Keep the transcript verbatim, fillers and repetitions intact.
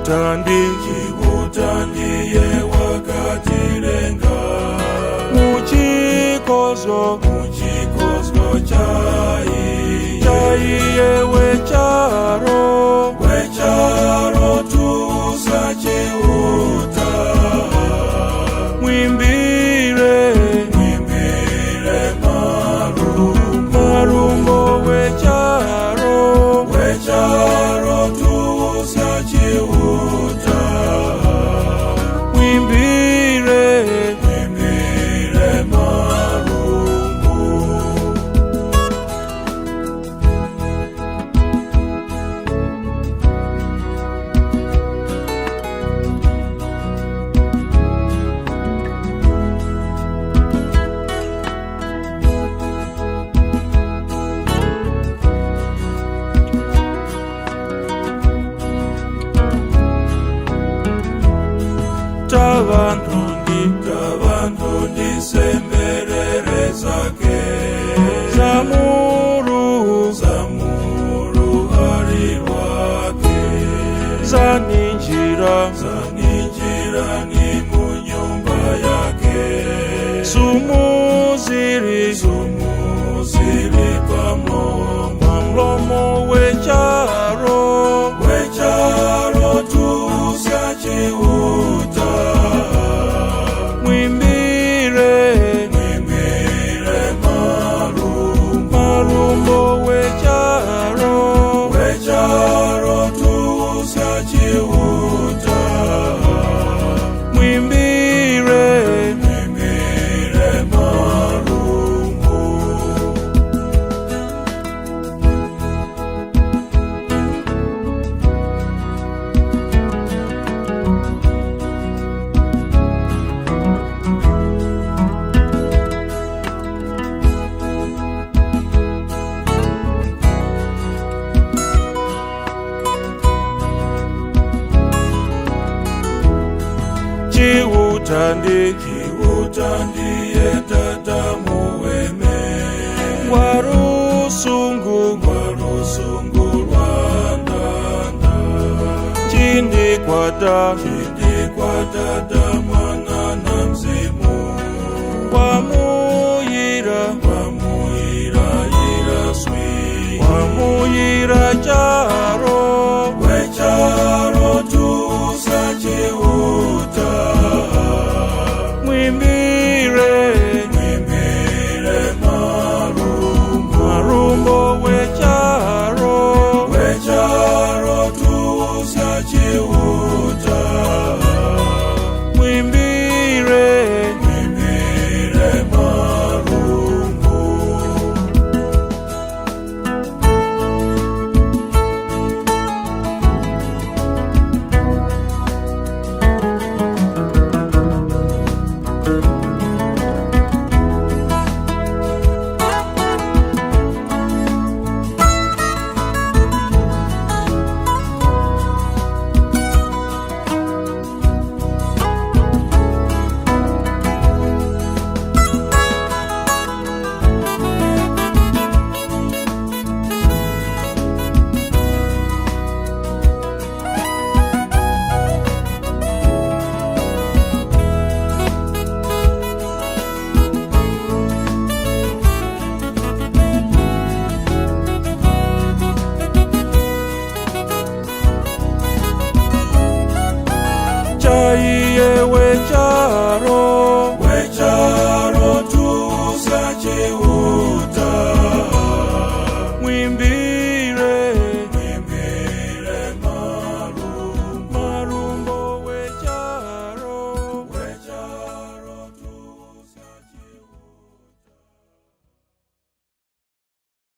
Tandi, Kiwutandi ye wakatilenga mu kikozwa, mu kikozwa kyaiye, kyaiye wekyalo, wekyalo Tuuzia Kiwuta. Mwimbile, mwimbile Malumbo, Malumbo wekyalo, wekyalo Tuuzia Kiwuta. Mwimbile, mwimbile Malumbo. Taba ntondi, taba ntondi se mbelele zake, za mulu, za mulu ali lwake, zaninjila, zaninjila ni mu nyumba yake. Sumuzili, sumuzili pa mlomo, pa mlomo wekyalo, wekyalo Tuuzia Kiwuta. Mwimbile, mwimbile Malumbo, Malumbo wekyalo, wekyalo Tuuzia Kiwuta. Mwimbile, mwimbile Malumbo. Kiwutandi, Kiwutandi ye tata muweme, ngwa lusungu, ngwa lusungu lwa ndanda. Kindi kwa ta, kindi kwa tata